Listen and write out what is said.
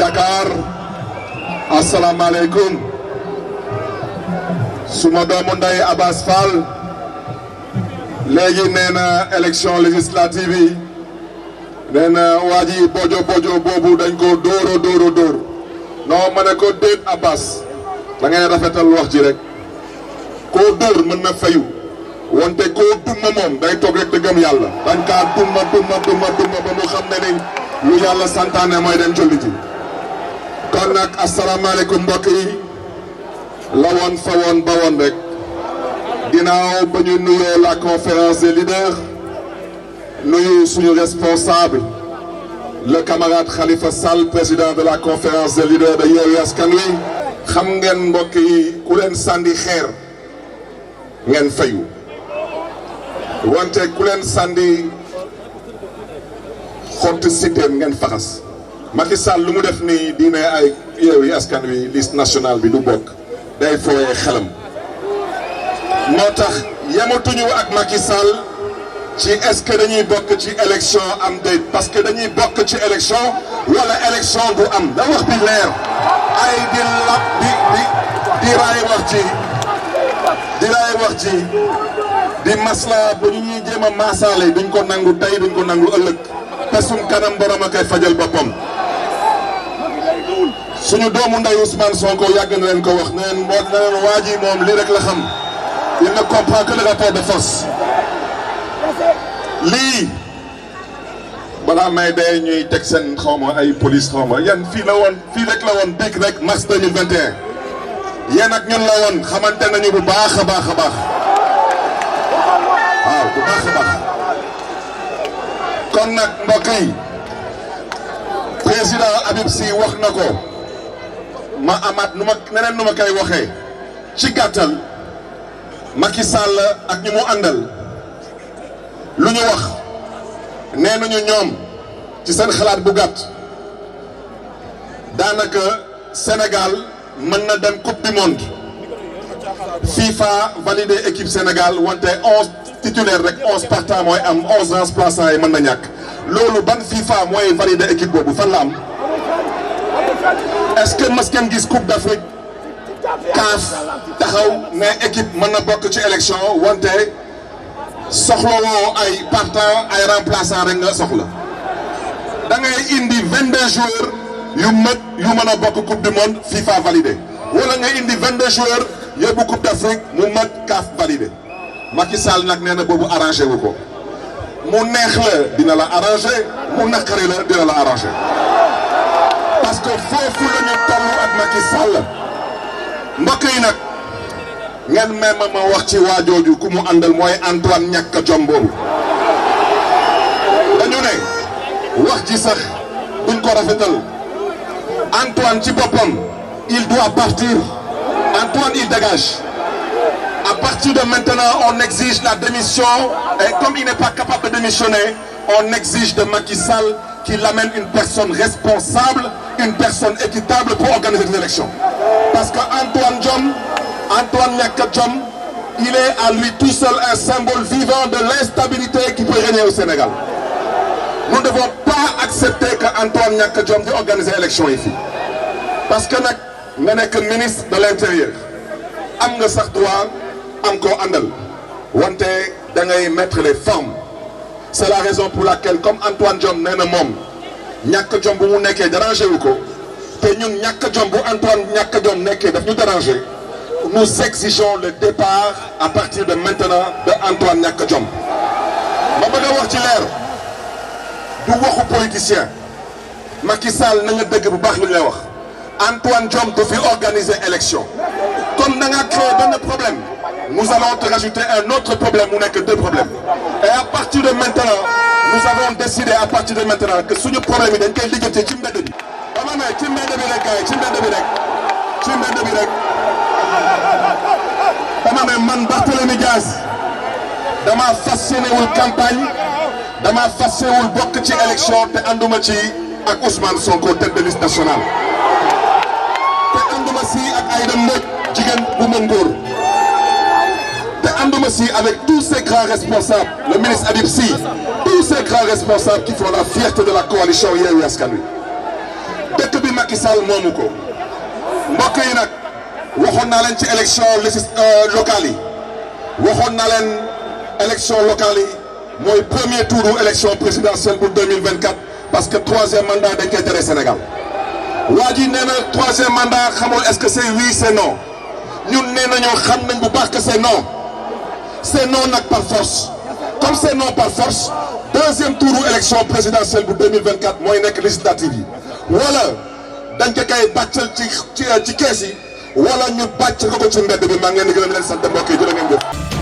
Dakar asalaamaaleykum suma doomu ndey Abass Fall léegi nee na élection législative yi nee na waa ji bojo boobu dañ ko dóor non ma ne ko déet Abass da ngay rafetal wax ji rek koo dóor mën na fayu wante koo duma moom day toog rek dëggam yàlla dañ kaa duma ba mu xam ne ni lu yàlla santaane mooy dem julli ji kon nag asalaamaaleykum mbokk yi la woon fa woon ba woon rek ginnaaw ba ñu nuyoo la conférence des leaders nuyu suñu responsable le camarade Khalifa Sall président de la conférence des leaders de Yewwi Askan Wi xam ngeen mbokk yi ku leen sànni xeer ngeen fayu wante ku leen sànni xotti siteen ngeen faxas Macky Sall lu mu def nii dina ay Yewwi Askan Wi liste nationale bi du bokk day fooyee xelam moo tax yamatuñu ak Macky Sall ci est-ce que dañuy bokk ci élection am déet parce que dañuy bokk ci élection wala élection du am da wax bi leer ay di lap di raay wax ci di masla ba ñu ñuy jéem a maasaale duñ ko nangu tey duñ ko nangu ëllëg pesum kanam borom a koy fajal boppam suñu doomu nday Ousmane Sonko yàgg na leen ko wax ne leen waa ji moom lii rek la xam il ne comprend que le rapport de force lii balaa may dee ñuy teg seen xawma ay police xawma yan fii rek la woon dégg rek mars 2021 yéen ak ñun la woon xamante nañu bu baax a baax waaw bu baax a baax kon nag mbokk yi président Habib Sy wax na ko ma amaat neneen nu ma koy waxee ci gàttal Macky Sall ak ñu mu àndal lu ñu wax nee nañu ñoom ci seen xalaat bu gàtt daanaka Sénégal mën na dem coupe du monde FIFA validé équipe Sénégal wante 11 titulaire rek 11 partants mooy am 11 remplaçants yi mën na ñàkk loolu ban FIFA mooy validé équipe boobu fan la am est-ce que mas ngeen gis coupe d'Afrique CAF taxaw ne équipe mën na bokk ci élection wante soxlawoo ay partants ay remplaçants rek nga soxla da ngay indi 22 joueurs yu mën a bokk coupe du monde FIFA validé wala nga indi 22 joueurs yóbbu coupe d'Afrique mu mat CAF validé Macky Sall nag nee na boobu arrangé wu ko mu neex la dina la arrangé mu naqari la dina la arrangé parce que foofu la ñu toll ak Macky Sall mbokk yi nag ngeen ma wax ci waajooju ku mu àndal mooy Antoine ñàkk jom boobu dañu ne wax ji sax duñ ko rafetal Antoine ci boppam il doit partir Antoine il dégage à partir de maintenant on exige la démission et comme il n'est pas capable de démissionner on exige de Macky Sall qu'il amène une personne responsable une personne équitable pour organiser les élections parce que Antoine ñàkk jom il est à lui tout seul un symbole vivant de l'instabilité qui peut régner au Sénégal nous ne devons pas accepter que Antoine ñàkk jom di organiser élection yi fii parce que nag nga nekk ministre de l'intérieur am nga sax droit am koo àndal wante da ngay mettre les formes c'est la raison pour laquelle comme Antoine Diome nee na moom ñàkk jom bu mu nekkee dérangé wu ko te ñun ñàkk jom bu Antoine ñàkk jom nekkee daf ñu dérangé nous exigeons le départ à partir de maintenant de Antoine ñàkk jom ma bëgg a wax ci leer du waxu politicien Macky Sall na nga dëgg bu baax lu ñu lay wax Antoine Diome du fi organiser élection comme da nga créé benn problème nous allons te rajouter un autre problème mu nekk deux problèmes et à partir de maintenant nous avons décidé à partir de maintenant que suñu problème yi dañ koy lijjatee ci mbedd bi dama ne ci mbedd bi rek gars yi ci mbedd bi rek dama ne man Barthélémy Dias dama fas yéenewul campagne dama fas yéenewul bokk ci élection te ànduma ci ak Ousmane Sonko tête de liste nationale te ànduma si ak Aïda Mbodj jigéen bu mën góor te ànduma si avec tous ces grands responsables le ministre Habib Sy tous ces grands responsables qui font la fierté de la coalition Yewwi Askan Wi dëkk bi Macky Sall moomu ko mbokk yi nag waxoon naa leen ci élection locale yi waxoon naa leen élection locale yi mooy premier tour élection présidentielle pour 2024 parce que troisième mandat dañ koy tere Sénégal waa ji nee na troisième mandat xamul est-ce que c'est oui c'est non ñun nee nañoo xam nañ bu baax que c'est non nag par force comme c'est non par force deuxième tour élection présidentielle pour 2024 mooy nekk législative yi wala dañ ko kay bàccal ci kees yi wala ñu bàcc ko ci mbedd bi maa ngi leen di gërëm leen sant mbokk yi jërë ngeen jëf